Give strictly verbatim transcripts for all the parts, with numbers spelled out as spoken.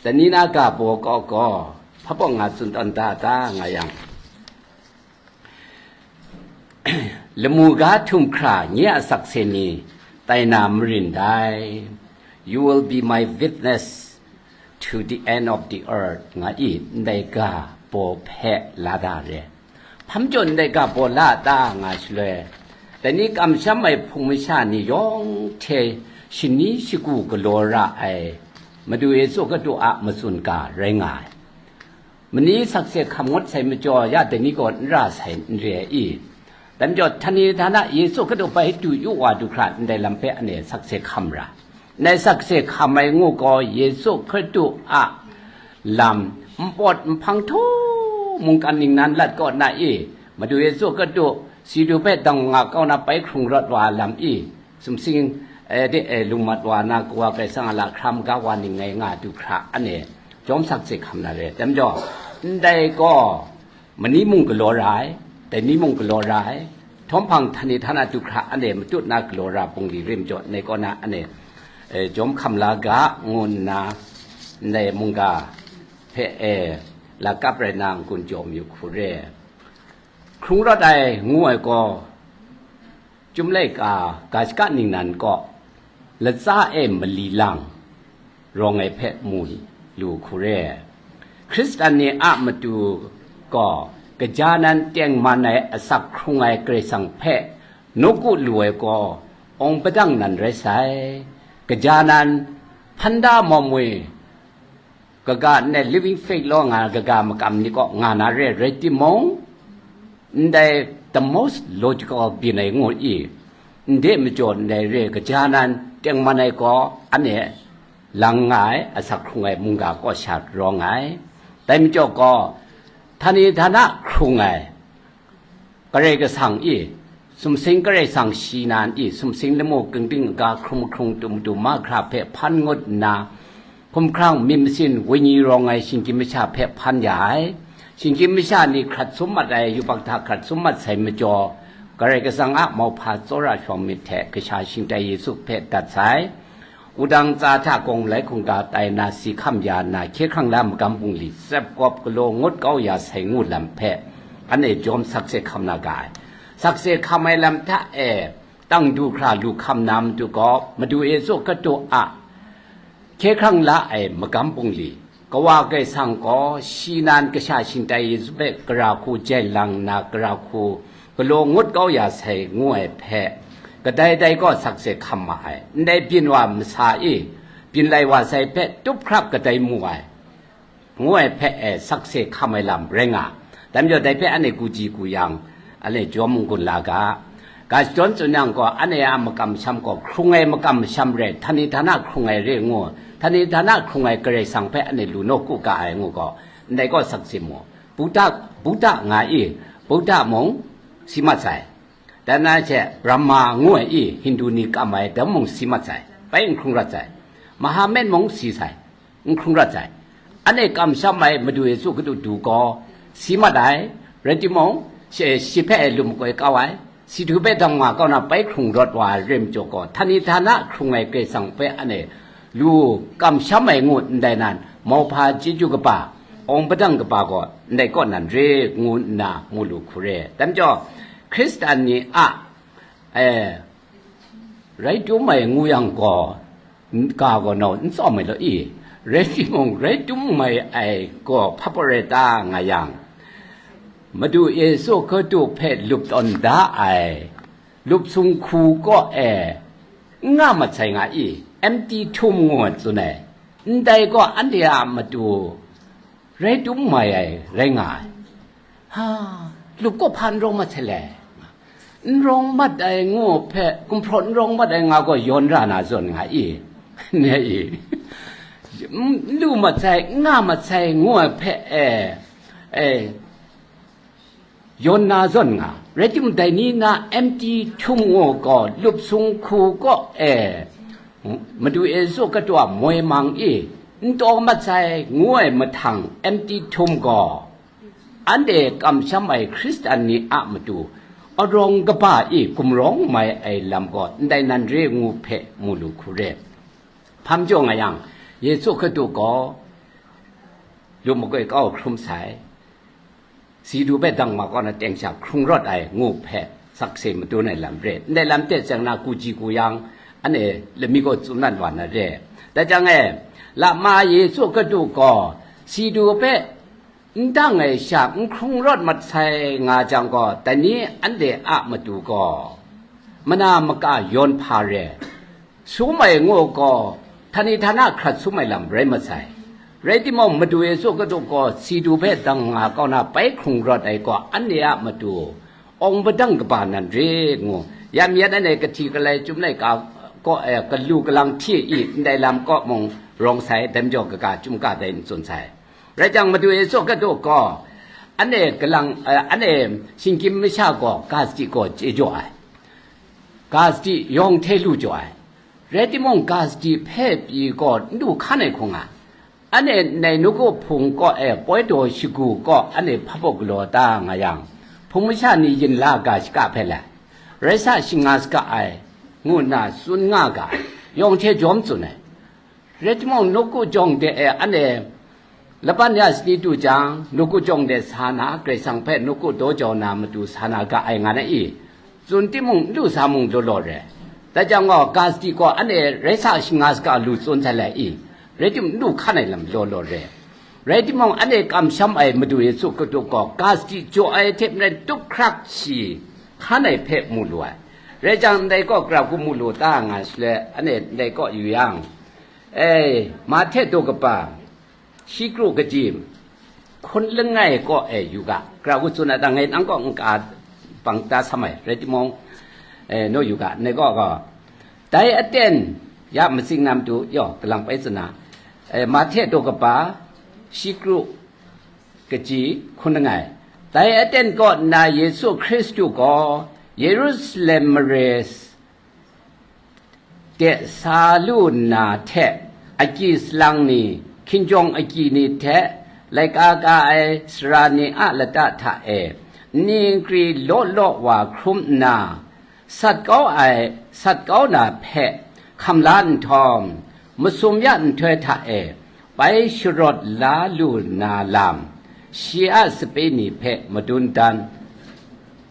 Dai ni na ga baw kaw gaw, hpa pawng nga tsun tawn da ta nga yang, lamu ga htum hkra nye a sakse ni tai na marin dai. You will be my witness to the end of the earth, nga i, ndai ga baw hpe la da re. Hpa majaw ndai ga baw la ta nga shaloi, dai ni kamsham ai hpung masha ni yawng hte shani shagu galaw ra ai Madu Yesu Hkristu a matsun ga rai nga ai. Mani sakse hkam ngut sai majaw, ya dai ni gaw n ra sai n re ai i? Dai majaw, htani htana Yesu Hkristu bai du yu wa du hkra ndai lam hpe ane sakse hkam ra. Ndai sakse hkam ai ngu gaw, Yesu Hkristu a lam npawt nhpang htu mungkan ningnan lat kaw na i, Madu Yesu Hkristu si du hpe dang nga kau na bai hkrung rawt wa ai lam i, sumsing, eh, de, eh, lung mat wa na, Kawa Karai Kasang a lahkra maga wa ning ngai nga du hkra ane jawm sakse hkam na re. Dai majaw, ndai gaw, mani mung galaw ra ai, dai ni mung galaw ra ai, htawm hpang htani htana du hkra ane matut na galaw ra bungli rim jaw, ndai kaw na ane, eh, jawm hkam la ga, ngu nna, ndai mungga hpe, eh, lakap rai na n-gun jaw mayu hku re. Hkrung rawt ai ngu ai gaw, Chyum laika ga shaka ningnan kaw latsa e mali lang rawng ai hpe mu lu hku re. Hkristan ni a matu gaw, kaja nan tengman ai asak hkrung ai Karai Kasang hpe nawku lu ai gaw, awng padang nan rai sai. Kaja nan hpan da mawm we, kaga nne living faith law nga ai kaga makam ni kaw nga na re rai timung, ndai the most logical byin ai ngu i, nde majaw ndai re kaja nan tengman ai gaw, ane lang nga ai asak hkrung ai mungga kaw sha rawng ai. Dai majaw gaw, htani htana hkrung ai Karai Kasang i, sumsing Karai Kasang shi nan i, sumsing lamu kingding aga hkrung hkrung tum tum mahkra hpe hpan ngut nna, hkumhkrang myit masin wenyi rawng ai shinggyim masha hpe hpan ya ai. Shinggyim masha ni hkrat sum mat ai, yubak hta hkrat sum mat sai majaw, Karai Kasang a mauhpa tsawra shawng myit hte kasha shingtai Yesu hpe dat sai. Wudang tsa hta gawng malai hkungga tai na si hkam ya nna, hkye hkrang la magam bungli tsep kawp galaw ngut kau ya sai ngu lam hpe, ane jawm sakse hkam na ga ai. Sakse hkam ai lam hta e, tang du hkra lu hkam na matu gaw, Madu Yesu Hkristu a hkye hkrang la ai magam bungli, Kawa Karai Kasang gaw shi nan kasha shingtai Yesu hpe gara hku jai lang nna, gara hku galaw ngut kau ya sai ngu ai hpe, kadai dai gaw sakse hkam ma ai. Ndai byin wa masa e, byin lai wa sai hpe tup hkrap kadai mu ai, ngu ai hpe e sakse hkam ai lam rai nga. Dai majaw dai hpe ane ku ji ku yang, ane jawm n-gun la ga. Ga shadawn tsun yang gaw, ane a makam masham gaw, hkrung ai makam masham re, htani htana hkrung ai re ngu, htani htana hkrung ai Karai Kasang hpe ane lu nawku ga ai ngu gaw, ndai gaw sakse mu. Buddha, Buddha nga i, Buddha mung si mat sai. Dan na hte Brahma ngu ai i, Hindu ni kam ai dam mung si mat sai. Bai n hkrung rat sai. Muhammad mung si sai. N hkrung rat sai. Ane kamsham ai Madu Yesu Hkristu du gaw si mat ai, rai timung, shi, shi hpe lum makoi kau ai, si du hpe dang nga kau na bai hkrung rawt wa ai rim jaw gaw, htani htana hkrung ai Karai Kasang hpe ane lu kamsham ai ngu ndai nan, mauhpa chyeju kaba, awng padang kaba gaw ndai kaw nan re ngu nna mu lu hku re. Dai majaw, Hkristan ni a, eh, rai tum ai ngu yang gaw, n-, ga gaw nau n tsawm ai law i? Rai timung, rai tum mai ai gaw hpa pawt rai ta nga yang, Madu Yesu Hkristu hpe lup tawn da ai lup sung hku kaw e n nga mat sai nga i? Empty tomb ngu ai tsun ai, ndai gaw anhte a matu rai tum mai ai rai nga ai. Ha, lup gaw hpa n rawng mat sai le? N rawng mat ai ngu hpe, gumhpraw n rawng mat ai nga gaw yawn ra na zawn nga i? Ne i? N lu mat sai, n nga mat sai ngu ai hpe, e, e, yawn na zawn nga. Rai timung, dai ni na empty tomb ngu gaw, lup sung hku kaw e, Madu Yesu Hkristu a moi mang i, n taw mat sai ngu ai mahtang empty tomb gaw, anhte kamsham ai Hkristan ni a matu arawng kaba i gumrawng mai ai lam gaw ndai nan re ngu hpe mu lu hku re. Hpa majaw nga yang, Yesu Hkristu gaw Dum makoi kau hkrum sai, si du hpe dang ma kaw na teng sha hkrung rawt ai ngu hpe sakse madun ai lam re. Ndai lam hte tseng na ku ji ku yang, anhte lami gaw tsun dat wa na re. Dai jang e, lama Yesu Kadu gaw si du hpe n dang ai sha n hkrung rawt mat sai nga jang gaw, dai ni anhte a matu gaw mana maka yawn hpa re, sum ai ngu gaw, htani htana hkrat sum ai lam rai masai. Rai timung, Madu Yesu Kadu gaw si du hpe dang nga kau na bai hkrung rawt ai gaw, anhte a matu awng padang kaba nan re ngu, ya myit anhte kahti kalai Chyum laika kaw e, galu galang hti i, ndai lam kaw mung rawng sai, dai majaw kaga Chyum ga dai n tsun sai. Rai jang, Madu Yesu Kadu gaw, anhte galang, eh, anhte shinggyim masha gaw ga sadi gaw chye jaw ai, ga sadi yawng hte lu jaw ai. Rai timung, ga sadi hpe pyi gaw n du hkan ai hkung a, anhte ndai nawku hpung kaw e poi daw shagu kaw anhte hpa baw galaw ta nga yang, hpung masha ni yin la ga shaka hpe lai, rai sa shinga saga ai, ngu nna tsun nga ga ai, yawng hte jawm tsun ai. Rai timung, nawku jawng de e anhte laban ya sani du jang, nawku jawng de sa na, Karai Kasang hpe nawku daw jau na matu sa na ga ai nga na i? Tsun timung, n lu sa mung law law re. Dai jang gaw, ga sadi gaw anhte rai sa shinga saga lu tsun sai lai i? Rai timung, n lu hkan ai lam law law re. Rai timung, anhte kamsham ai Madu Yesu Kadu gaw ga sadi jaw ai hte maren tup hkrak shi hkan ai hpe mu lu ai. Rai jang, ndai gaw gara hku mu lu ta nga shaloi, anhte ndai gaw yu yang, e, Mahte daw kaba, shi kru kaji, hkun langai kaw e yu ga, gara hku tsun a ta, ngai nang kaw n ka bang ta sam ai, rai timung, e, naw yu ga, ndai gaw gaw, dai aten ya matsing na matu, yaw, kalang pai tsana, e, Mahte daw kaba, shi kru kaji, hkun langai. Dai aten kaw nna Yesu Hkristu gaw Yerusalem mare de sa lu nna hte, agyi salang ni, hkinjawng agyi ni hte, laika ka ai sara ni a lata hta e, nni nkri law law wa hkrum nna, sat kau ai, sat kau na hpe hkam la nhtawm, masum ya nhtoi hta e bai sharawt la lu na lam, shi a sape ni hpe madun dan,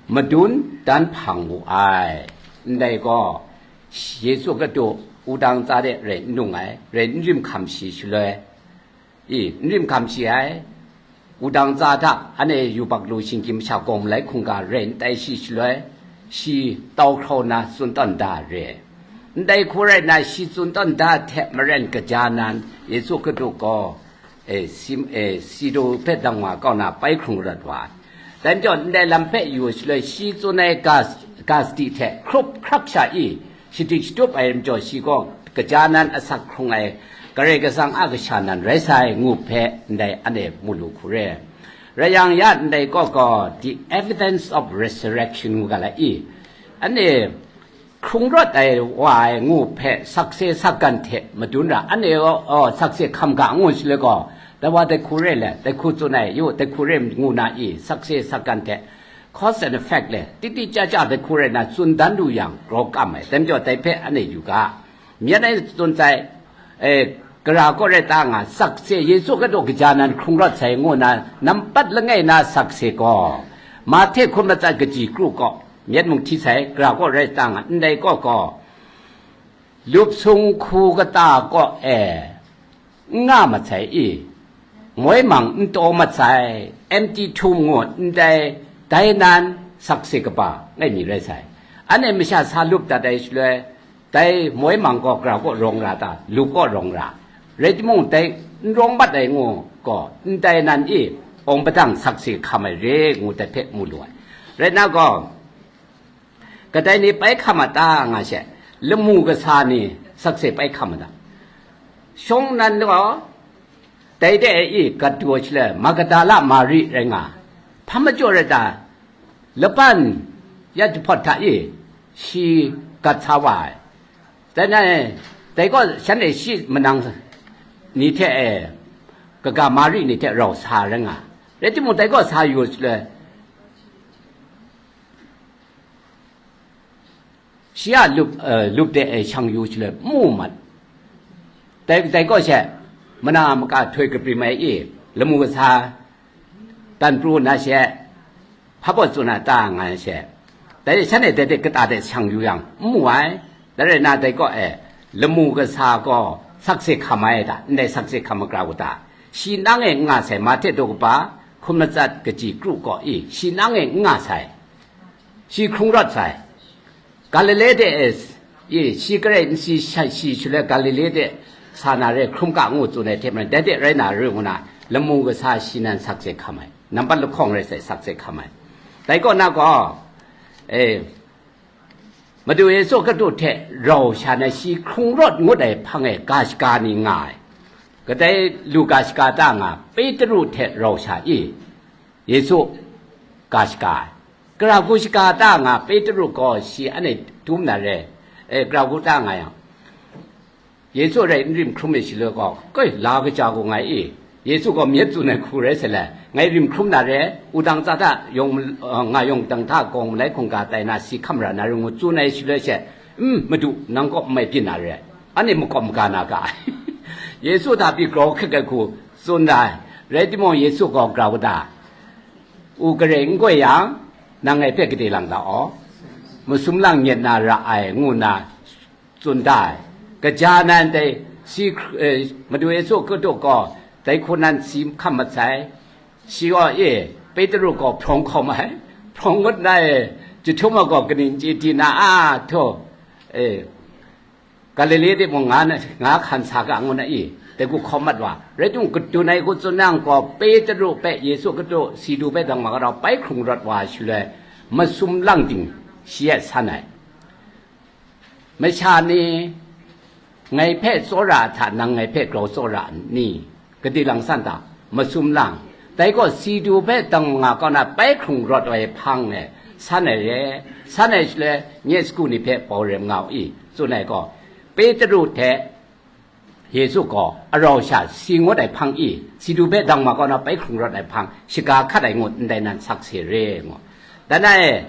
madun dan hpang wu ai. Ndai gaw, Yesu Kadu wudang tsa de rai n nung ai, rai n rim hkam shi shaloi, i, n rim hkam shi ai, wudang tsa hta anhte yubak lu shinggyim masha gawng malai hkungga rai n tai shi shaloi, shi tau hkrau na tsun tawn da re. Ndai hku rai nna, shi tsun tawn da hte maren kaja nan, Yesu Kadu gaw, e, si, e, si du hpe dang wa kau na bai hkrung rawt wa ai. Dai majaw, ndai lam hpe yu shaloi, shi tsun ai ga, ga sadi hte hkrup hkrak sha i, shadik shatup ai majaw, shi gaw kaja nan asak hkrung ai Karai Kasang a kasha nan rai sai ngu hpe ndai anhte mu lu hku re. Rai yang, ya ndai kaw gaw, the evidence of resurrection ngu ga la i? Anhte hkrung rawt ai wa ai ngu hpe sakse sakgan hte madun ra, anhte gaw, aw, sakse hkam ga ngu shaloi gaw, dai wa dai hku re le, dai hku tsun ai, yu, dai hku re ngu na i, sakse sakgan hte, cause and effect le, titi chya chya dai hku rai na tsun dan lu yang, grau kam ai. Dai majaw, dai hpe anhte yu ga, myit ai tsun sai, e, gara kaw rai ta nga, sakse, Yesu Kadu gaja nan hkrung rawt sai ngu na, nampat langai na sakse gaw, Mahte hkun matsat kaji kru kaw, myit mung hti sai, gara kaw rai ta nga, ndai kaw gaw, lup sung hku kata kaw e, n nga masai i, moi mang n taw masai, empty tomb ngu ndai, dai nan sakse kaba ngai mi rai sai. Anhte masha sa lup dat ai shaloi, dai moi mang gaw gara kaw rawng ra ta, lup kaw rawng ra. Rai timung, dai n rawng mat ai ngu gaw, ndai nan i, awng padang sakse hkam ai re ngu dai hpe mu lu ai. Rai nna gaw, kadai ni bai hkam a ta nga she, lamu kasa ni sakse bai hkam a ta? Shawng nan gaw, dai de e i gat du ai shaloi, Magdala Mari rai nga, hpa majaw rai ta, laban ya jahpawt hta i shi gat sa wa ai. Dai na, dai gaw shanhte shi manang ni hte e, kaga Mari ni hte rau sa rai nga. Rai timung, dai gaw sa yu shaloi, shi a lup, eh, lup de ai shang yu shaloi mu mat. Dai, dai kaw she, mana maka htoi kaprim ai i, lamu kasa dan pru na she, hpa baw tsun a ta nga she, dai shan e dai de kata de shang yu yang, n mu ai. Dai rai na, dai kaw e, lamu kasa gaw sakse hkam ai da, ndai sakse hkam makra u ta? Shi nang e n nga sai, Mahte daw kaba hkum matsat kaji kru gaw i, shi nang e n nga sai. Shi hkrung rawt sai. Galile de e, i, shi garai nsi shai shi shaloi Galile de sa na re, hkrum ga ngu tsun ai hte maren, dai de rai na re ngu na, lamu kasa shi nan sakse hkam ai, nampat lahkawng rai sai, sakse hkam ai. Dai kaw na gaw, e, Madu Yesu Hkristu hte rau sha na shi hkrung rawt ngut ai hpang e ga shaga ni nga ai. Kadai lu ga shaga ta nga, Petru hte rau sha i, Yesu ga shaga ai. Gara hku shaga ta nga, Petru gaw shi anhte dum na re, e, gara hku ta nga yang, Yesu rai n rim hkrum ai shaloi gaw, "Kai, la kaja gaw ngai i, Yesu gaw myit tsun ai hku rai sai le, ngai rim hkrum na re, wudang tsa hta yawng, eh, nga yawng dang hta gawng malai hkungga tai na si hkam ra na ring ngu tsun ai shaloi she, "N, Madu, nang kaw n mai byin na re, anhte makawp maga na ga ai." Yesu hta pyi grau hkrit ai hku tsun da ai. Rai timung, Yesu gaw grau da, "U gare n goi yang, nang ngai hpe gade lang da aw, masum lang nyet na ra ai," ngu nna tsun da ai. Kaja nan dai si, eh, Madu Yesu Hkristu gaw dai hku nan si hkam mat sai. Shi gaw, e, Petru gaw hprawng hkawm ai. Hprawng ngut na e, jahtum a gaw kaning chye di na a, htaw, e, Galile de mung nga na, nga hkan sa ga ngu na i, dai hku hkawm mat wa. Rai timung, kadun ai hku tsun nang gaw, Petru hpe Yesu Hkristu si du hpe dang ma ga rau bai hkrung rawt wa shaloi, masum lang ting shi e san ai. Masha ni ngai hpe tsawra a hta, nang ngai hpe grau tsawra n ni? Gade lang san ta, masum lang. Dai gaw si du hpe dang nga kaw na bai hkrung rawt ai hpang e, san ai re, san ai shaloi nye sagu ni hpe bau rem nga u i, tsun ai gaw, Petru hte Yesu gaw arau sha si ngut ai hpang i, si du hpe dang ma kaw na bai hkrung rawt ai hpang shaga hkat ai ngut ndai nan sakse re ngu. Dan ai,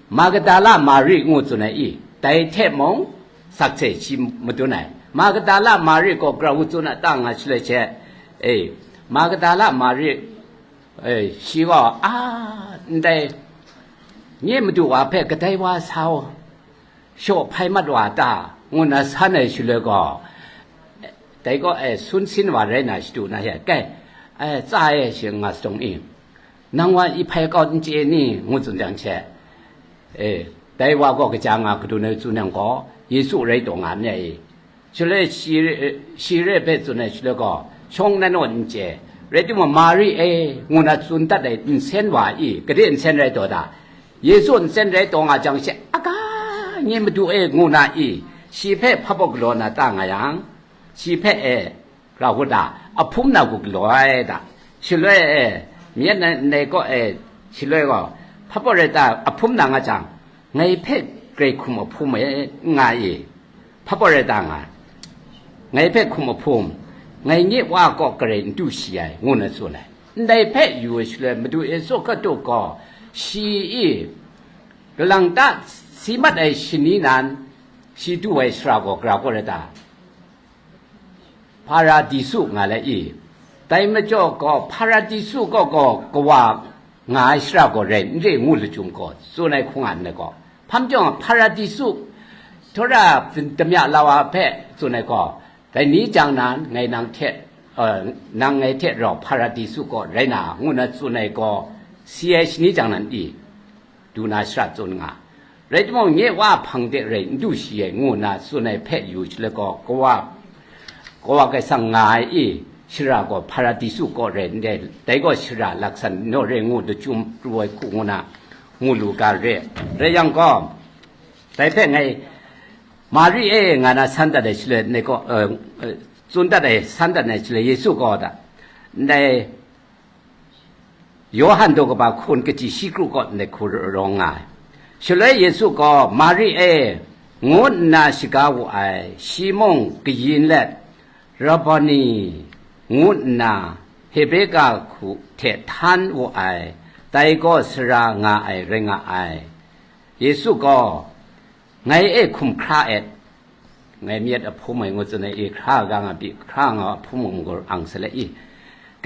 Magdala Mari ngu tsun ai i, dai hte mung sakse shi madun ai. Magdala Mari gaw grau tsun a ta nga shaloi she, e, Magdala Mari, e, shi gaw, a, ndai nye Madu wa hpe kadai wa sa u, shaw hpai mat wa ta? Ngu nna san ai shaloi gaw, dai gaw, e, sun sin wa rai na shadu na she, kai, e, tsa e, shi nga sadawng i, nang wa i hpai kau n chye ni? Ngu tsun jang she, e, dai wa gaw kaja nga kadun ai tsun yang gaw, Yesu rai taw nga n re i? Shaloi shi, shi re hpe tsun ai shaloi gaw, shawng na naw n chye, rai timung, Mari e, ngu na tsun dat ai nsen wa i, gade nsen rai taw ta? Yesu nsen rai taw nga jang she, aga, nye Madu e, ngu na i, shi hpe hpa baw galaw na ta nga yang, shi hpe e, ra hku ta, ahpum na hku galaw ai ta? Shaloi e, myit na ndai kaw e, shaloi gaw, hpa baw rai ta, ahpum na nga jang, ngai hpe grai hkum ahpum e, n nga i? Hpa baw rai ta nga, ngai hpe hkum ahpum, ngai nye Wa kaw grai n du shi ai, ngu na tsun ai. Ndai hpe yu ai shaloi, Madu Yesu Hkristu gaw shi i, kalang ta si mat ai shani nan, shi du ai shara gaw gara gaw rai ta? Hparadisu nga le i? Dai majaw gaw, Hparadisu kaw gaw kawa nga ai shara gaw rai n re ngu lachyum gaw, tsun ai hku nga ndai gaw, hpa majaw nga Hparadisu, Tawra damya lawa hpe tsun ai gaw, dai ni jang nan, ngai nang hte, eh, nang ngai hte rau Hparadisu kaw rai na, ngu na tsun ai gaw, si ai shani jang nan i? Du na shara tsun nga. Rai timung, nye Wa hpang de rai n du shi ai, ngu nna tsun ai hpe yu shaloi gaw, kawa, kawa Kaisang nga ai i, shara gaw Hparadisu kaw rai n re, dai gaw shara laksan naw re ngu lachyum pru ai hku ngu na, ngu lu ga re. Rai yang gaw, dai hpe ngai, Mari e, nga na san dat ai shaloi, ngai gaw, eh, eh, tsun dat ai, san dat ai shaloi, Yesu gaw da, ndai Yawhan daw kaba hkun kaji shi kru kaw ndai hku rawng nga ai. Shaloi Yesu gaw, "Mari e," ngu nna shaga wu ai. Shi mung kayin let, "Rabboni," ngu nna Hebre ga hku hte htan wu ai. Dai gaw sara nga ai rai nga ai. Yesu gaw, "Ngai e hkum hkra et, ngai myit ahpum ai," ngu tsun ai i, hkra ga nga pyi, hkra nga ahpum mung magur ang sa le i,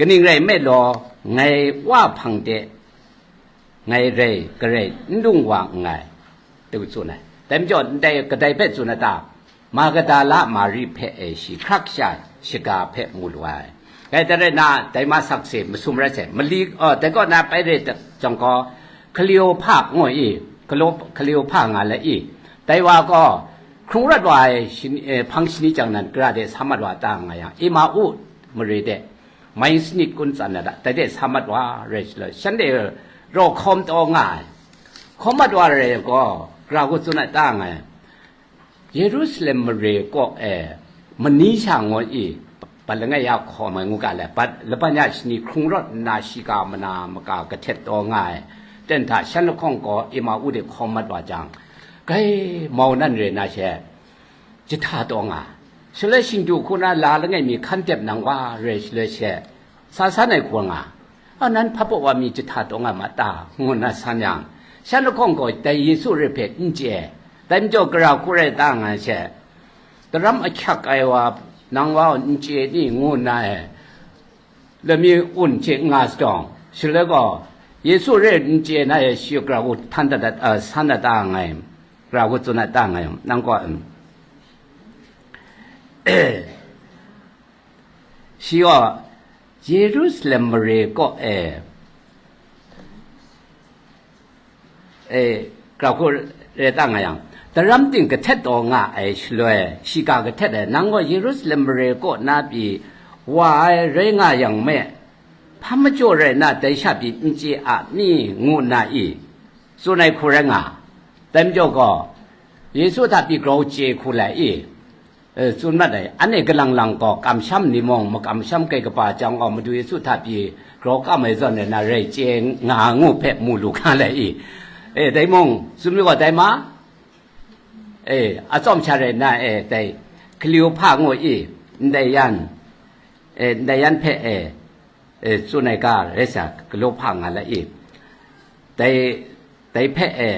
Kaning rai nme law, ngai Wa hpang de ngai rai garai n lung wa nngai, tsun ai. Dai majaw, ndai kadai hpe tsun ai ta? Magdala Mari hpe e shi hkrak sha shaga hpe mu lu ai. Ngai dai rai na, dai ma sakse masum rai sai. Mali, oh, dai kaw na pai re jang gaw, Kaliopha ngu i, Kalio-, Kaliopha nga le i. Dai wa gaw, hkrung rawt wa ai shani, eh, hpang shani jang nan, gara de sa mat wa ta nga yang, Emau mare de, mai sanit kun tsan na da, dai de sa mat wa rai shaloi, shanhte raw hkawm taw nga ai. Hkawm mat wa rai gaw, gara hku tsun ai ta nga ai. Yerusalem mare kaw e, mani sha ngu i, bat langai ya hkawm ai ngu ga le, bat laban ya shani hkrung rawt nna, shiga mana maka kahtet taw nga ai. Ten hta shan lahkawng gaw Emau de hkawm mat wa jang, gai mau nan re na she, jahta taw nga. Shaloi shingdu hku na la langai mi hkan dep nang wa rai shaloi she, sa san ai hku nga. A, nan hpa baw wa mi jahta taw nga ma ta? Ngu nna san yang, shan lahkawng gaw dai Yesu re hpe n chye. Dai majaw, gara hku rai ta nga she, daram ahkyak ai wa, nang wa n chye ni? Ngu nna e, lami un hte nga sadawng, shaloi gaw, Yesu re n chye na e, shi gara hku htan dat, a, san dat ta nga ai, gara hku tsun dat ta nga ai, nang gaw, em, shi gaw Yerusalem mare kaw e, e, gara hku rai ta nga yang, daram ting kahtet taw nga ai shaloi, shiga kahtet ai, nang gaw Yerusalem mare kaw na pyi wa ai rai nga yang me, hpa majaw rai na, dai sha pyi n chye a ni? Ngu nna i, tsun ai hku rai nga. Dai majaw gaw, Yesu hta pyi grau chye hku lai i, e, tsun mat ai. Anhte kalang lang gaw, kamsham ni mung, makamsham kai kaba jang gaw, Madu Yesu hta pyi grau kam ai zawn rai na, rai chye nga ngu hpe mu lu ga lai i. E, dai mung, tsun mi gaw dai ma? E, atsawm sha rai na, e, dai Kaliopha ngu i, ndai yan, e, ndai yan hpe, e, e, tsun ai ga rai sa, Kaliopha nga la i. Dai, dai hpe, e,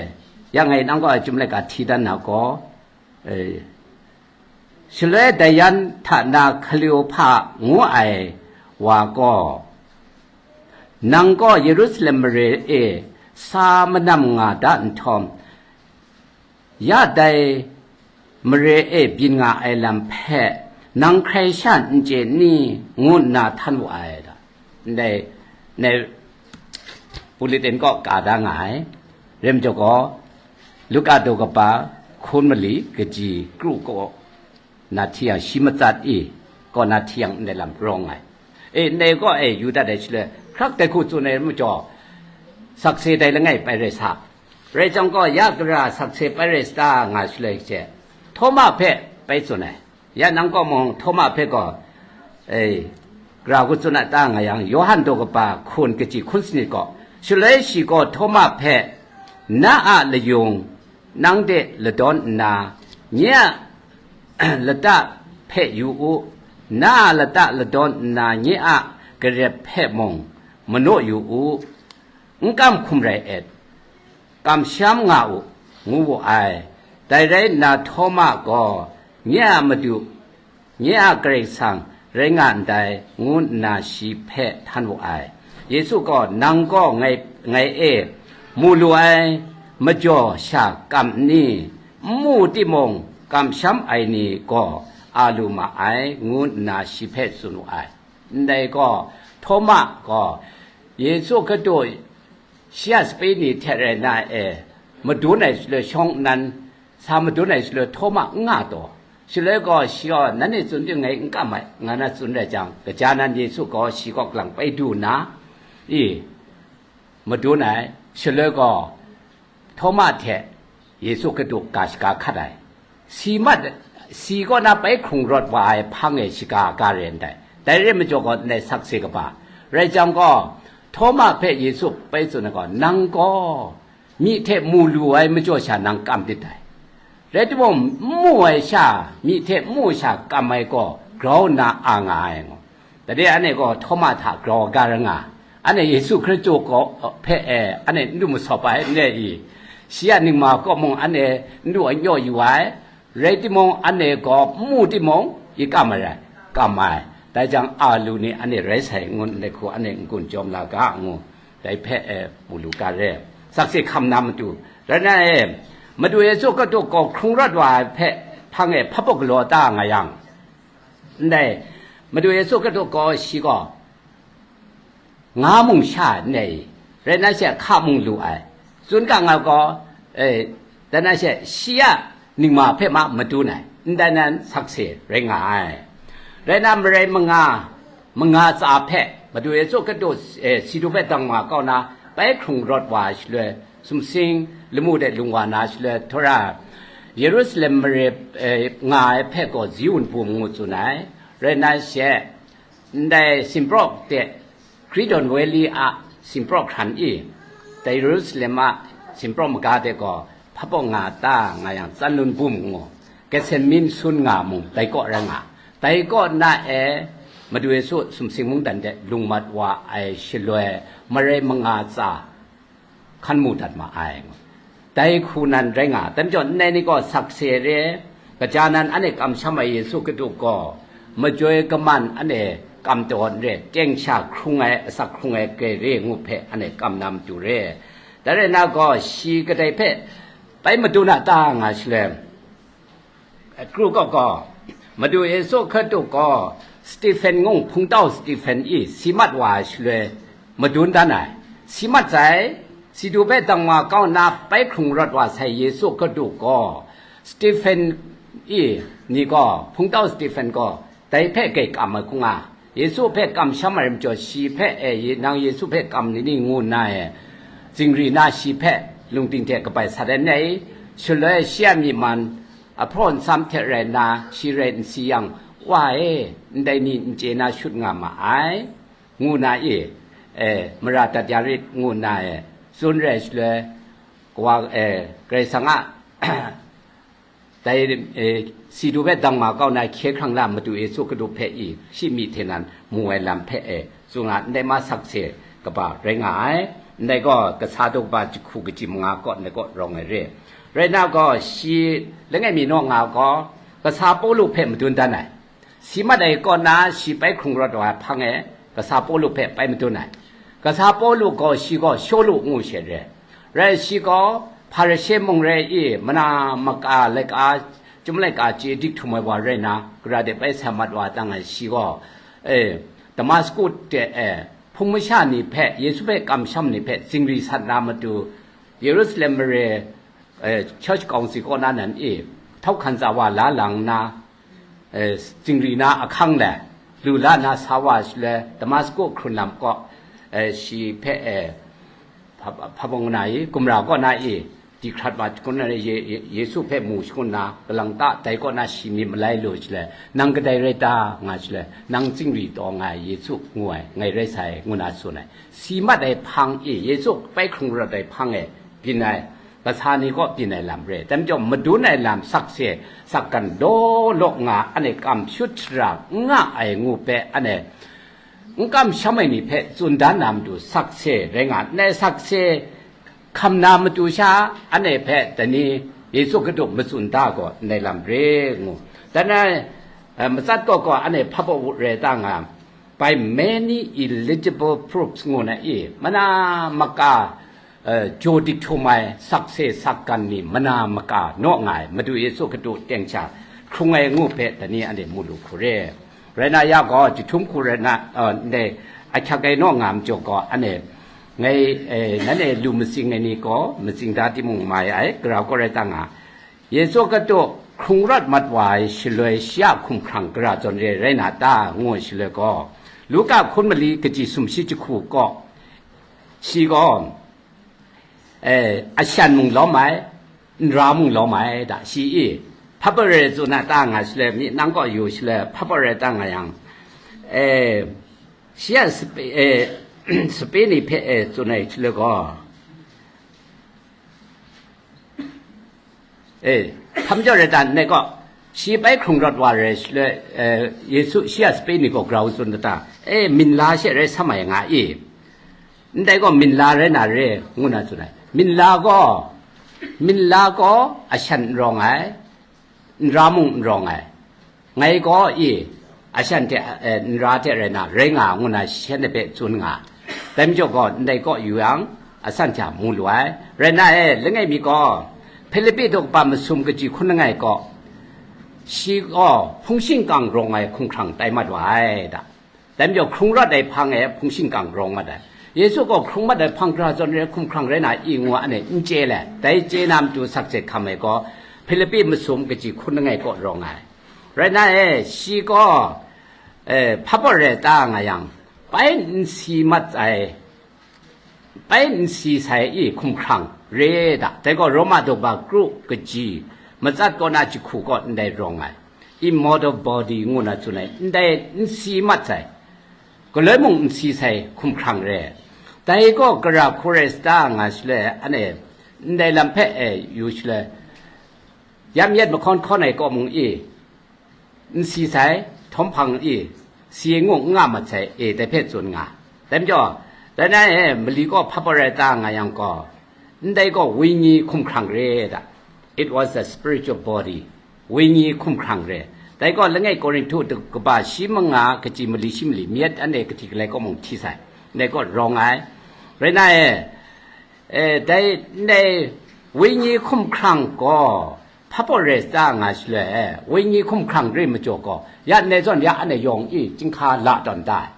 yang e, nang gaw a chyum laika hti dan na gaw, e, shaloi dai yan hta na Kaliopha ngu ai wa gaw, nang gaw Yerusalem mare e sa manam nga da nhtawm, ya dai mare e byin nga ai lam hpe nang hkrai sha n chye ni? Ngu nna htan wu ai. Ndai, ndai bulletin kaw ka da nga ai. Rai majaw gaw, Luka daw kaba hkun mali kaji kru kaw na hti yang, shi matsat i, kaw na hti yang, ndai lam rawng ai. E, ndai gaw, e, yu dat ai shaloi, hkrak dai hku tsun ai majaw, sakse dai langai pai rai sa. Rai jang gaw, ya gara sakse pai rai sa ta nga shaloi she, Htawma hpe pai tsun ai. Ya nang kaw mung Htawma hpe gaw, e, gara hku tsun a ta nga yang, Yawhan daw kaba hkun kaji hkun sanit gaw, shaloi shi gaw Htawma hpe, na a layung nang de ladawn nna, nye a lata hpe yu u, na a lata ladawn nna, nye a garep hpe mung manaw yu u, n kam hkum rai et, kamsham nga u, ngu wu ai. Dai rai nna Htawma gaw, nye a Madu, nye a Karai Kasang rai nga ndai, ngu nna shi hpe htan wu ai. Yesu gaw, nang gaw ngai, ngai e mu lu ai majaw sha kam n ni? N mu timung, kamsham ai ni gaw a lu ma ai, ngu nna shi hpe tsun wu ai. Ndai gaw, Htawma gaw, Yesu Hkristu shi a sape ni hte rai na e, madun ai shaloi shawng nnan, sa madun ai shaloi Htawma n nga taw, shaloi gaw shi gaw, nanhte tsun ting ngai n kam ai, nga na tsun rai jang, kaja nan Yesu gaw shi kaw kalang pai du nna, i, madun ai, shaloi gaw, Htawma hte Yesu Hkristu ga shaga hkat ai. Si mat, si kaw na pai hkrung rawt wa ai hpang e shaga ga re ndai. Dai re majaw gaw, ndai sakse kaba. Rai jang gaw, Htawma hpe Yesu pai tsun ai gaw, nang gaw myi hte mu lu ai majaw sha nang kam dit dai. Rai timung, n mu ai sha, myi hte n mu sha kam ai gaw, grau nna a nga ai ngu. Dade anhte gaw Htawma hta grau ga ra nga, anhte Yesu Hkristu gaw hpe e, anhte n lu masawp ai n re i? Shi a ningma kaw mung anhte n lu anyaw yu ai, rai timung, anhte gaw n mu timung, i kam ai rai, kam ai. Dai jang, a lu ni anhte rai sai ngu, ndai hku anhte n-gun jawm la ga ngu, dai hpe, e, mu lu ga re. Sakse hkam na matu, rai na e, Madu Yesu Hkristu gaw hkrung rawt wa ai hpe hpang e hpabaw galaw ta nga yang, ndai Madu Yesu Hkristu gaw shi gaw nga mung sha ndai, rai na she hka mung lu ai, tsun ga nga gaw, e, dan na she shi a ningma hpe ma madun ai, ndai nan sakse rai nga ai. Rai na marai manga, manga tsa hpe Madu Yesu Hkristu, e, si du hpe dang wa kau na, bai hkrung rawt wa ai shaloi, sumsing lamu de lung wa na shaloi, htawra Yerusalem mare, e, nga ai hpe gaw Ziun bum ngu tsun ai. Rai na she, ndai Simpraw de, Kridon Valley a Simpraw hkran i, dai Yerusalem a Simpraw maga de gaw hpabaw nga ta nga yang, Tsanlun bum ngu, Getsemin sun nga mung dai kaw rai nga. Dai kaw na e Madu Yesu sumsing mungdan de lung mat wa ai shaloi, marai manga tsa hkan mu dat ma ai. Dai hku nan rai nga, dai majaw ndai ni gaw sakse re, kaja nan anhte kamsham ai Yesu Hkristu gaw majoi kaman anhte kam taw n re, teng sha hkrung ai, asak hkrung ai grai re ngu hpe anhte kam na matu re. Dai rai na gaw, shi kadai hpe bai madun a ta nga shaloi, Kru gaw gaw, Madu Yesu Hkristu gaw Stephen ngu hpungtau Stephen i si mat wa ai shaloi madun dan ai. Si mat sai, si du hpe dang wa kau nna bai hkrung rawt wa sai Yesu Hkristu gaw, Stephen i ni gaw, hpungtau Stephen gaw dai hpe grai kam ai hku nga. Yesu hpe kamsham ai rai majaw, shi hpe, e, ye-, nang Yesu hpe kam ni ni ngu nna e, zingri na shi hpe lungting hte kabai sat ai nai, shaloi shi a myi man ahpraw nsam hte rai nna, shi rai n si yang, Wa e, ndai ni n chye na shut nga ma ai, ngu na i, e, mara dat ya rit, ngu nna e, tsun rai shaloi, kawa, e, Karai Kasang a dai, e, si du hpe dang ma kau na hkye hkrang na Madu Yesu Hkristu hpe i, shi myi hte nan mu ai lam hpe, e, tsun nga, ndai ma sakse kaba rai nga ai. Ndai gaw, kasa daw kaba jahku kaji manga kaw ndai kaw rawng ai re. Rai na gaw, shi langai mi naw nga gaw, kasa Pawlu hpe madun dan ai. Si mat ai kaw na shi bai hkrung rawt wa ai hpang e, kasa Pawlu hpe bai madun ai. Kasa Pawlu gaw, shi gaw Shawlu ngu she re. Rai shi gaw Hparishe mung rai i, mana maka laika, chyum laika chye dik htum ai wa rai na, gara de bai sa mat wa tang ai shi gaw, e, Damasku de, e, hpung masha ni hpe, Yesu hpe kamsham ni hpe zingri sat na matu, Yerusalem mare, e, Church Council kaw na nan i, htau hkan tsa wa la lang nna, e, zingri na ahkang le, lu la na sa wa shaloi, Damasku hkrun lam kaw, e, shi hpe, e, hpa-, hpa bung na i, gumra kaw na i, di hkrat ma shangun na, Ye-, Ye-, Yesu hpe mu shangun na, kalang ta dai kaw na shi myit malai lu shaloi, nang kadai rai ta, nga shaloi, nang zingri taw nga ai Yesu ngu ai, ngai rai sai, ngu na tsun ai. Si mat ai hpang i, Yesu bai hkrung rawt ai hpang e, byin ai, kasa ni kaw byin ai lam re. Dai majaw, madun ai lam sakse, sakgan law law nga, anhte kam shut shara n nga ai ngu hpe, anhte n kamsham ai ni hpe tsun dan na matu sakse rai nga, ndai sakse hkam na matu sha, anhte hpe dai ni Yesu Hkristu matsun da gaw ndai lam re ngu. Dan ai, eh, matsat kaw gaw anhte hpabaw wu rai ta nga, by many eligible proofs ngu na i, mana maka, eh, jaw dik htum ai sakse sakgan ni mana maka naw nga ai Madu Yesu Hkristu teng sha hkrung ai ngu hpe dai ni anhte mu lu hku re. Rai na ya gaw, jahtum hku rai na, eh, ndai ahkyak ai naw nga majaw gaw, anhte ngai, eh, nanhte lu matsing ai ni gaw, matsing da timung mai ai, gara gaw rai ta nga. Yesu Hkristu hkrung rawt mat wa ai shaloi, shi a hkumhkrang gara zawn re rai na ta, ngu ai shaloi gaw, Luka hkun mali kaji sumshi jahku gaw, shi gaw, eh, ashan mung lawm ai, nra mung lawm ai, da, shi i, hpabaw rai tsun na ta nga shaloi, myi nang kaw yu shaloi, hpabaw rai ta nga yang, eh, shi a sape, eh, sape ni hpe, eh, tsun ai shaloi gaw, eh, hpa majaw rai ta, ndai gaw, shi bai hkrung rawt wa rai shaloi, eh, Yesu shi a sape ni gaw grau tsun da ta, eh, minla she rai sam ai nga i, ndai gaw minla rai na re, ngu na tsun ai. Minla gaw, minla gaw ashan n rawng ai, nra mung n rawng ai. Ngai gaw i, Ashan hte, eh, nra hte rai na, rai nga, ngu na shanhte hpe tsun nga. Dai majaw gaw, ndai kaw yu yang, asan hta mu lu ai. Rai na e, langai mi gaw, Hpilipi daw kaba masum kaji hkun langai kaw, shi gaw hpung shingkang rawng ai hkumhkrang tai mat wa ai da. Dai majaw, hkrung rawt ai hpang e hpung shingkang rawng mat ai. Yesu gaw hkrung mat ai hpang hkra zawn re hkumhkrang rai na i ngu ane n chye le, dai chye na matu sakse hkam ai gaw, Hpilipi masum kaji hkun langai kaw rawng ai. Rai na e, shi gaw, eh, hpa pawt rai ta nga yang, bai n si mat ai, bai n si sai i hkumhkrang re da. Dai gaw Roma daw ba kru kaji, matsat kaw na jahku kaw ndai rawng ai, immortal body ngu na tsun ai, ndai n si mat sai, galoi mung n si sai hkumhkrang re. Dai gaw gara hku rai sa ta nga shaloi, ane, ndai lam hpe e yu shaloi, yam yet mahkawn hkawn ai kaw mung i, n si sai, htawm hpang i, si ngu n nga mat sai, e, dai hpe tsun nga. Dai majaw, dai na e, mali gaw hpa pawt rai ta nga yang gaw, ndai gaw wenyi hkumhkrang re da. It was a spiritual body. Wenyi hkumhkrang re. Dai gaw langai Korinhtu daw kaba shi manga kaji mali shi mali myit ane kahti galai kaw mung hti sai. Ndai gaw rawng ai. Rai na e, e, dai ndai wenyi hkumhkrang gaw hpa pawt rai sa ta nga shaloi, e, wenyi hkumhkrang re majaw gaw, ya ndai zawn ya ane yawng i chyinghka la tawn da ai.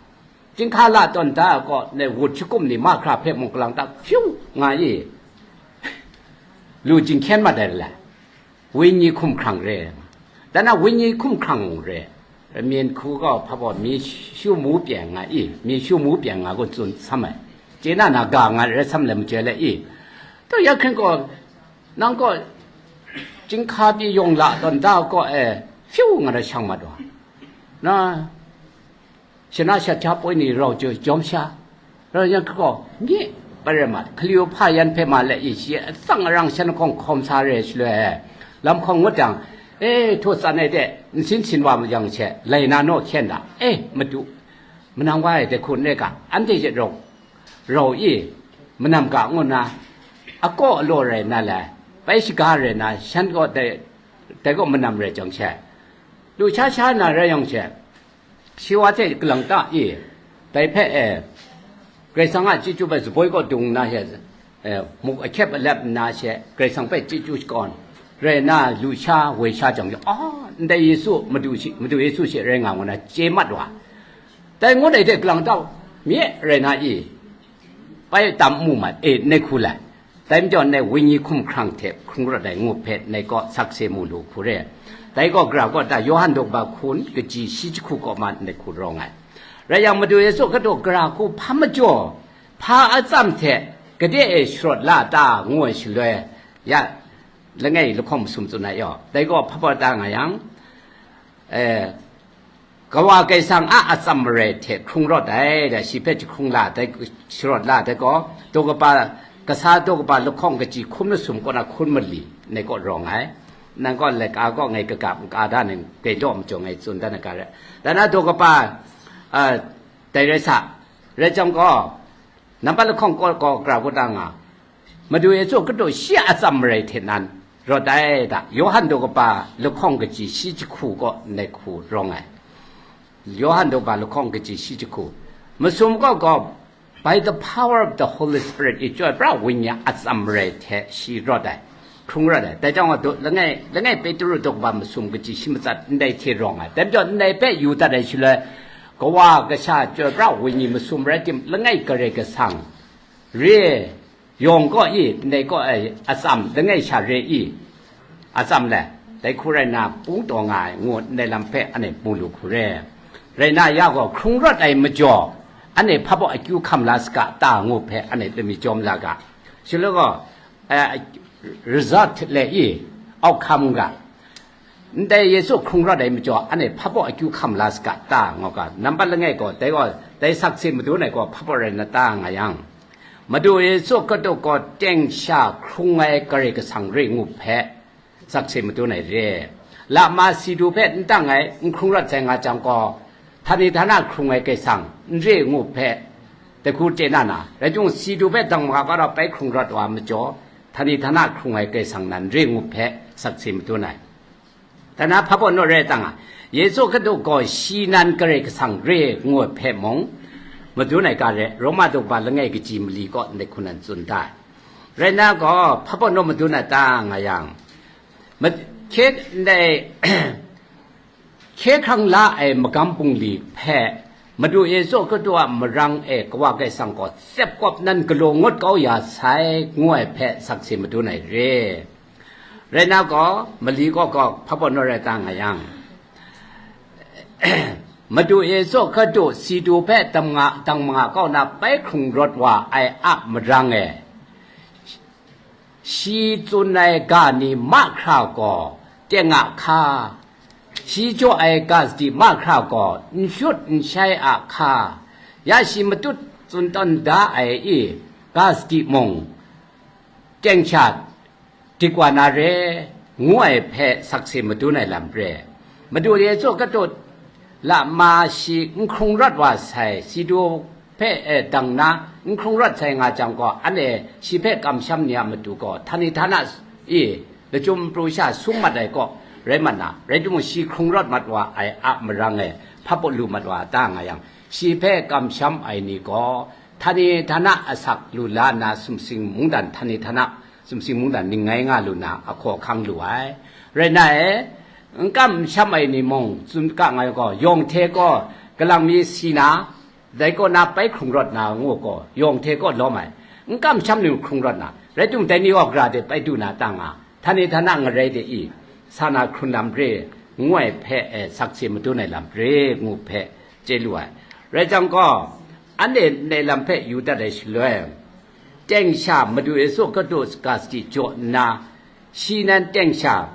Chyinghka la tawn da ai gaw, ndai wut shakum ni mahkra hpe mung kalang ta hpyu nga i, lu jinghkyen mat ai le. Wenyi hkumhkrang re. Dan na wenyi hkumhkrang re. Myen hku gaw hpa gaw mi shu mu pyen nga i, mi shu mu pyen nga gaw tsun sam ai. Chye na na ga nga rai sam le, machye le i. Taw ya hkring gaw, nang gaw chyinghka pyi yawng la tawn da gaw e, hpyu nga rai shang mat wa. Na, shana shat hta poi ni rau jawm sha, rau yang hkra gaw, nye, Barema, Hkali-o hpa yan hpe ma let i, shi atsang arang shan lahkawng hkawm sa re shaloi, lam hkawng ngut jang, e, htaw tsan ai de, nsin sin wa yang she, lai na naw hkyen da, e, Madu, manang wa ai dai hku n rai ga, anhte she rau, rau i, manam ga ngu na, akaw alaw rai na lai, bai shaga rai na, shan gaw dai, dai gaw manam rai jang she, lu sha sha na rai yang she, shi wa hte kalang ta i, dai hpe e, Karai Kasang a chyeju hpe zaboi kaw dung nna she, e, muk ahkyep alep nna she, Karai Kasang hpe chyeju shakawn, rai nna lu sha woi sha jang, a, ndai Yesu Madu shi, Madu Yesu shi rai nga ngu na chye mat wa. Dai ngut ai hte kalang ta, mye rai na i, bai tam mu mat e, nai hku lai. Dai majaw nai wenyi hkumhkrang hte hkrung rawt ai ngu hpe nai kaw sakse mu lu hku re. Dai gaw gara kaw ta Yawhan daw kaba hkun kaji shi jahku kaw ma nai hku rawng ai. Rai yang Madu Yesu kadu gara hku hpa majaw, hpa atsam hte gade e sharawt la ta ngu ai shaloi, ya langai lahkawng masum tsun ai yaw. Dai gaw hpa pawt ta nga yang, e, Kawa Karai Kasang a atsam marai hte hkrung rawt ai, da shi hpe jahkrung la ai, sharawt la ai gaw, daw kaba, kasa daw kaba lahkawng kaji hkun masum kaw na hkun mali, nai kaw rawng ai. Nang kaw laika kaw ngai kaga nka da nang grai daw majaw ngai tsun dan ai ga rai. Dan na daw kaba, a, dai rai sa, rai jang gaw, nampat lahkawng kaw gaw gara kaw ta nga, Madu Yesu Hkristu shi a atsam marai hte nan rawt ai da, Yawhan daw kaba lahkawng kaji shi jahku kaw ndai hku rawng ai. Yawhan daw kaba lahkawng kaji shi jahku. Masum kaw gaw, by the power of the Holy Spirit, i Chyoi Pra Wenyi a atsam marai hte shi rawt ai, hkrung rawt ai. Dai jang gaw, daw, langai, langai Petru daw kaba masum kaji shi matsat ndai hte rawng ai. Dai majaw, ndai hpe yu dat ai shaloi, Kawa, Kasha, Chyoi Pra Wenyi masum rai tim, langai Karai Kasang re, yawng kaw i, ndai kaw ai atsam langai sha re i, atsam le, dai hku rai nna, pung taw nga ai, ngu ndai lam hpe anhte mu lu hku re. Rai nna, ya gaw hkrung rawt ai majaw, anhte hpa baw akyu hkam la saga ta, ngu hpe anhte lami jawm la ga. Shaloi gaw, eh, result le i, outcome ga, ndai Yesu hkrung rawt ai majaw, anhte hpa baw akyu hkam la saga ta, nga ga. Nampat langai gaw, dai gaw, dai sakse madun ai gaw hpa baw rai na ta nga yang, Madu Yesu Hkristu gaw teng sha hkrung ai Karai Kasang re ngu hpe, sakse madun ai re. Lama si du hpe n tang ai, n hkrung rawt sai nga jang gaw, htani htana hkrung ai Karai Kasang n re ngu hpe, dai hku chye na na, rai timung, si du hpe dang maga kau rau bai hkrung rawt wa majaw, htani htana hkrung ai Karai Kasang nan re ngu hpe, sakse madun ai. Dai na hpa baw naw rai ta nga, Yesu Hkristu gaw shi nan Karai Kasang re ngu ai hpe mung, madun ai ga re, Roma daw ba langai kaji mali kaw ndai hku nan tsun da ai. Rai nna gaw, hpa pawt naw madun ai ta nga yang, ma-, hkye ndai, hkye hkrang la ai magam bungli hpe, Madu Yesu Hkristu a marang e Kawa Karai Kasang gaw tsep kawp nan galaw ngut kau ya sai, ngu ai hpe sakse madun ai re. Rai nna gaw, mali kaw gaw hpa pawt naw rai ta nga yang, Madu Yesu Hkristu si du hpe dang nga, dang manga kau na bai hkrung rawt wa ai a marang e, shi tsun ai ga ni mahkra gaw teng a hka, shi jaw ai ga sadi mahkra gaw n shut n shai a hka, ya shi matut tsun tawn da ai i ga sadi mung, teng sha dik wa na re, ngu ai hpe sakse madun ai lam re. Madu Yesu Hkristu lama shi n hkrung rawt wa sai, si du hpe e dang na n hkrung rawt sai nga jang gaw, anhte shi hpe kamsham ni a matu gaw, htani htana i lachyum pru sha sung mat ai kaw rai mat na, rai timung, shi hkrung rawt mat wa ai a marang e hpa pawt lu mat wa ta nga yang, shi hpe kamsham ai ni gaw, htani htana asak lu la nna, sumsing mungdan htani htana, sumsing mungdan ning ngai nga lu na, ahkaw ahkang lu ai. Rai nna e, n kam n sham ai ni mung, tsun ga nga ai gaw, yawng hte gaw, galang mi si na, dai kaw na bai hkrung rawt na ngu gaw, yawng hte kaw lawm ai. N kam n sham ni hkrung rawt na, rai timung, dai ni gaw gara de bai du na ta nga, htani htana ngarai de i, sa na hkrun lam re, ngu ai hpe e sakse madun ai lam re, ngu hpe chye lu ai. Rai jang gaw, anhte ndai lam hpe yu dat ai shaloi, teng sha Madu Yesu Hkristu ga sadi jaw nna, shi nan teng sha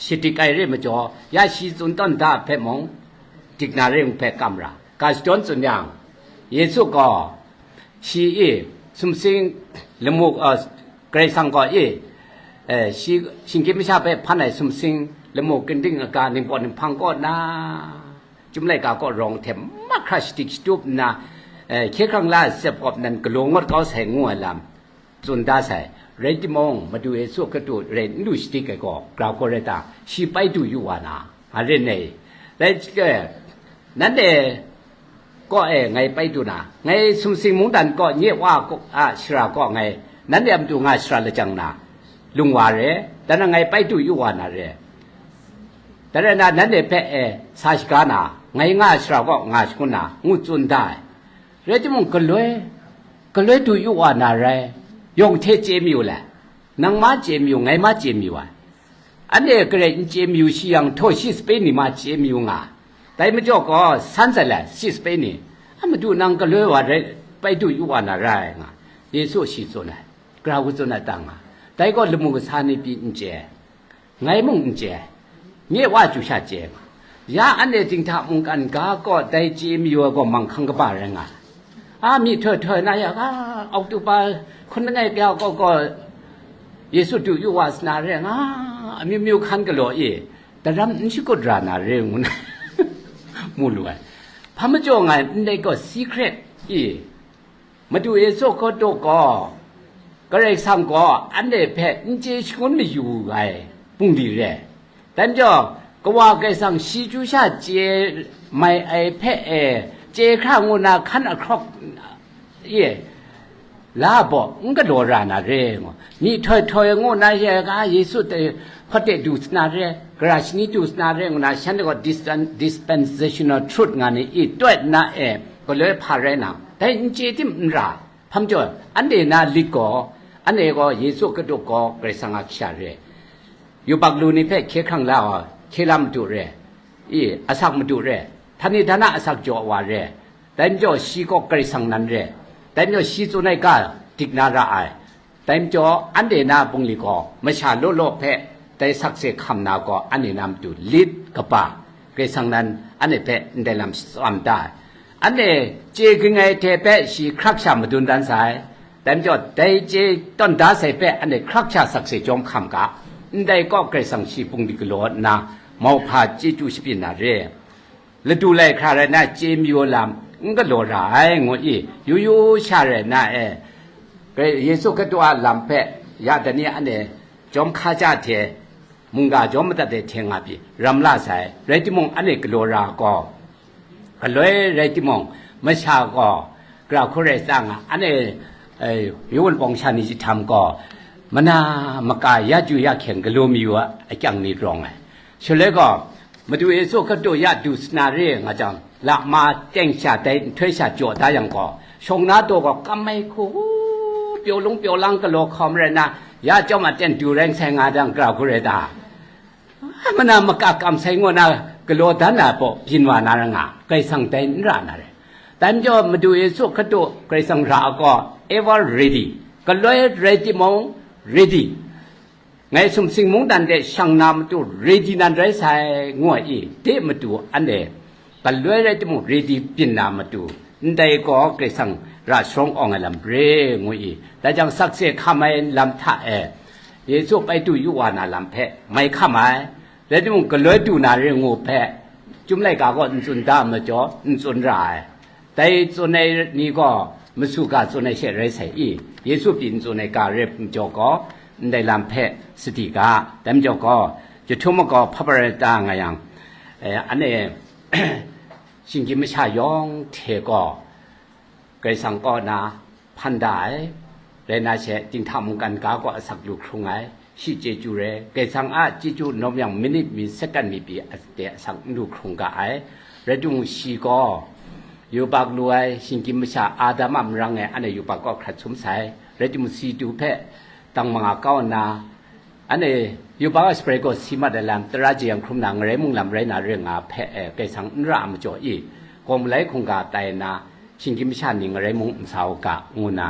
shadik ai re majaw, ya shi tsun tawn da hpe mung, dik na re ngu hpe kam ra. Ga shadawn tsun yang, Yesu gaw, shi i sumsing lamu, a, Karai Kasang gaw i, e, shi, shinggyim masha hpe hpan ai sumsing lamu, ginding aga, ningpawt ninghpang kaw na, Chyum laika kaw rawng hte mahkra shadik shatup nna, e, hkye hkrang la ai tsep kawp nan galaw ngut kau sai ngu ai lam tsun da sai. Rai timung, Madu Yesu Hkristu rai n lu shadik ai gaw, grau hkaw rai ta, shi bai du yu wa na, nga ren ai. Dai, e, nanhte kaw e ngai bai du na, ngai sumsing mungdan kaw nye wa kaw, a, shara kaw ngai, nanhte a matu nga shara lajang na, lung wa re, dan nang ngai bai du yu wa na re. Dan rai na, nanhte hpe e sa shaga na, ngai nga shara kaw nga shangun na, ngu tsun da ai. Rai timung, galoi, galoi du yu wa na rai, yawng hte chye mayu le, nang ma chye mayu, ngai ma chye mayu ai. Anhte garai n chye mayu shi yang, htaw shi sape ni ma chye mayu nga. Dai majaw gaw, san sai le, shi sape ni, a madu nang galoi wa rai, bai du yu wa na rai nga, Yesu shi tsun ai, grau hku tsun ai ta nga, dai gaw lamu kasa ni pyi n chye, ngai mung n chye, nye wa chyu sha chye nga. Ya anhte dinghta mungkan ga kaw dai chye mayu ai gaw manghkang kaba rai nga. A, myihtoi htoi na ya, a, Oktoba hkun langai kya kaw gaw Yesu du yu wa sa na re nga, amyu myu hkan galaw i, daram n shakut ra na re ngu na, mu lu ai. Hpa majaw nga ai, ndai gaw secret i, Madu Yesu Hkristu gaw, Karai Kasang gaw anhte hpe n chye shangun mayu ai bungli re. Dai majaw, Kawa Karai Kasang shi chyu sha chye mai ai hpe e, chye hkra ngu na hkan ahkrawk e, la baw n galaw ra na re ngu, myihtoi htoi ngu na ye ga Yesu hte hpawt de du sa na re, gara shani du sa na re ngu na, shanhte gaw dispen-, dispensational truth nga ni i tawt na e, galoi hpa rai na, dai n chye tim n ra, hpa majaw, anhte na lit gaw, anhte gaw Yesu Hkristu gaw Karai Kasang a kasha re, yubak lu ni hpe hkye hkrang la ai, hkye la madu re, i, asak madu re, htani htana asak jaw wa re, dai majaw shi gaw Karai Kasang nan re, dai majaw shi tsun ai ga dik na ra ai, dai majaw anhte na bungli gaw masha law law hpe dai sakse hkam na gaw anhte na matu lit kaba, Karai Kasang nan anhte hpe ndai lam shatsam da ai. Anhte chye ging ai hte hpe shi hkrak sha madun dan sai, dai majaw dai chye tawn da sai hpe anhte hkrak sha sakse chyawm hkam ga, ndai kaw Karai Kasang shi bungli galaw nna, mauhpa chyeju shabyin na re. Ladu lai hkra rai na chye mayu lam n galaw ra ai, ngu i, yu yu sha rai na e, Yesu Hkristu a lam hpe ya dani anhte jawm hka ja hte, mungga jaw madat ai hte nga pyi ram la sai, rai timung, anhte galaw ra gaw, galoi rai timung, masha gaw, gara hku rai sa nga, anhte, eh, yu wunpawng sha ni jahtam gaw, mana maka ya ju ya hkyeng galaw mayu a akyang ni rawng ai. Shaloi gaw, Madu Yesu Hkristu ya du sa na re nga jang, lama teng sha dai nhtoi sha jaw da yang gaw, shawng na daw gaw kam ai hku, pyaw lung pyaw lang galaw hkawm rai na, ya chyawm a ten du rai sai nga jang, gara hku rai ta. Mana maka kam sai ngu na galaw dan na baw byin wa na ra nga, Karai Kasang dai n ra na re. Dai majaw Madu Yesu Hkristu Karai Kasang ra ai gaw ever ready. Galoi rai timung, ready. Ngai sumsing mungdan de shang na matu ready nan rai sai, ngu ai i, de matu anhte galoi rai timung ready byin na matu, ndai gaw Karai Kasang ra sharawng awng ai lam re, ngu i, dai jang sakse hkam ai lam hta e, Yesu bai du yu wa na lam hpe mai hkam ai, rai timung, galoi du na re ngu hpe, Chyum laika gaw n tsun da majaw, n tsun ra ai. Dai tsun ai ni gaw, masu ga tsun ai she rai sai i, Yesu pyi n tsun ai ga rai majaw gaw, ndai lam hpe sadi ga, dai majaw gaw, jahtum magaw hpa pra ai ta nga yang, eh, anhte shinggyim masha yawng hte gaw, Karai Kasang kaw na hpan da ai, rai na she, dinghta mungkan ga gaw asak lu hkrung ai, shi chyeju re, Karai Kasang a chyeju nawm yang minit mi, second mi pyi a-, de asak n lu hkrung ga ai, rai timung, shi gaw yubak lu ai, shinggyim masha Adam a marang e anhte yubak kaw hkrat sum sai, rai timung, si du hpe dang manga kau nna, anhte yubak a shabai gaw si mat ai lam, tara jeyang hkrum na ngarai mung lam rai na re nga hpe e, Karai Kasang n ra ai majaw i, gaw malai hkungga tai nna, shinggyim masha ni ngarai mung n sa u ga, ngu nna,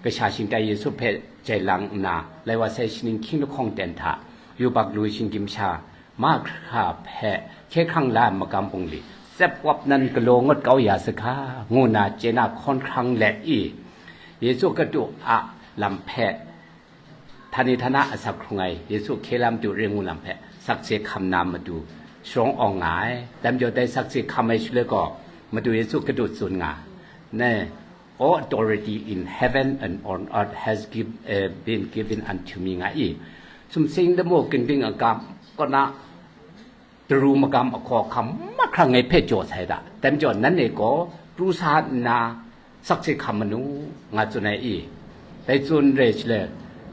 kasha shingtai Yesu hpe jai lang nna, lai wa sai shaning hkying lahkawng ten hta, yubak lu shinggyim masha mahkra hpe hkye hkrang la ai magam bungli, tsep wap nan galaw ngut kau ya sahka, ngu nna chye na hkawn hkrang let i, Yesu Hkristu a lam hpe, htani htana asak hkrung ai Yesu hkye la matu re ngu lam hpe sakse hkam na matu sharawng awng nga ai. Dai majaw dai sakse hkam ai shaloi gaw, Madu Yesu Hkristu tsun nga, ne, "All authority in heaven and on earth has give, eh, been given unto me," nga i, sumsing lamu ginding agam kaw na, daru magam ahkaw ahkam mahkra ngai hpe jaw sai da. Dai majaw nanhte gaw pru sa nna sakse hkam manu, nga tsun ai i. Dai tsun re shaloi,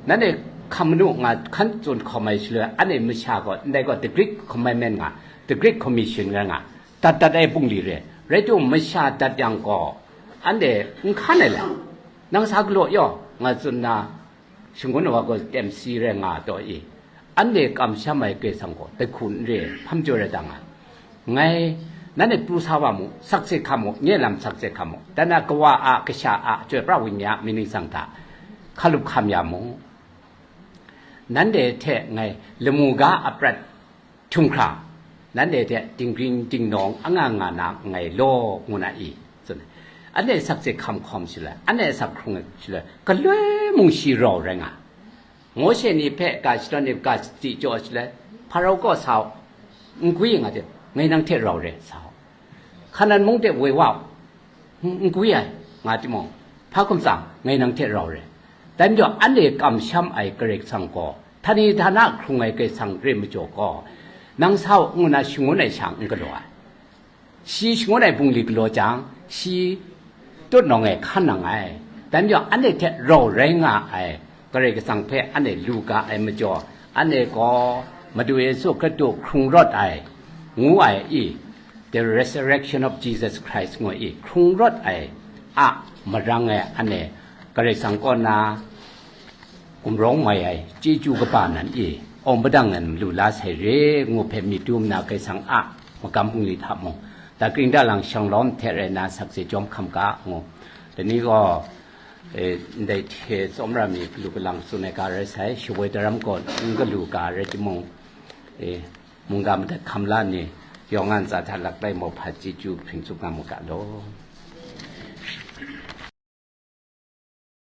nanhte hkam manu nga hkan tsun hkawm ai shaloi, anhte masha gaw ndai gaw the Great Commandment nga, the Great Commission nga, nga, dat dat ai bungli re. Rai timung, masha dat yang gaw, anhte n hkan ai le, nang sa galaw yaw, nga tsun nna, shangun ai wa gaw temsi rai nga taw i, anhte kamsham ai Karai Kasang gaw dai hku n re, hpa majaw rai ta nga. Ngai, nanhte pru sa wa mu, sakse hkam mu, nye lam sakse hkam mu, dan na kawa a, kasha a, chyoi pra wunmi a mying ningsang hta hkalup hkam ya mu. Nanhte hte ngai lamu ga a prat htum hkra, nanhte hte dinggring dingnawng anga nga na nngai law, ngu na i? Tsun ai. Anhte sakse hkam hkawm shaloi, anhte asak hkrung ai shaloi, galoi mung shi rau rai nga. Mawshe ni hpe ga shadawn ni ga chati jaw shaloi, Hparau kaw sa u, n gwi nga de, ngai nang hte rau re, sa u. Hkanan mung de woi wa u, n, n gwi ai, nga timung, hpa hkum tsang, ngai nang hte rau re. Dai majaw, anhte kamsham ai Karai Kasang gaw, htani htana hkrung ai Karai Kasang re majaw gaw, nang sa u, ngu na shangun ai sha n galaw ai. Shi shangun ai bungli galaw jang, shi tutnawng e hkan nang ai. Dai majaw, anhte hte rau rai nga ai Karai Kasang hpe anhte lu ga ai majaw, anhte gaw Madu Yesu Hkristu hkrung rawt ai, ngu ai i, the resurrection of Jesus Christ ngu i, hkrung rawt ai a marang e anhte Karai Kasang kaw na gumrawng mai ai chyeju kaba nan e, awng padang nan malu la sai re, ngu hpe myit du nna, Karai Kasang a magam bungli hta mung, dakring dalang shanglawm hte rai nna sakse jawm hkam ga, ngu. Dai ni gaw, eh, ndai hte tsawmra mi galu galang tsun ai ga rai sai, shawoi daram gaw n galu ga rai timung, eh, mungga madat hkam la ni, yawng a ntsa hta laklai mauhpa chyeju hpring tsup nga mu ga law.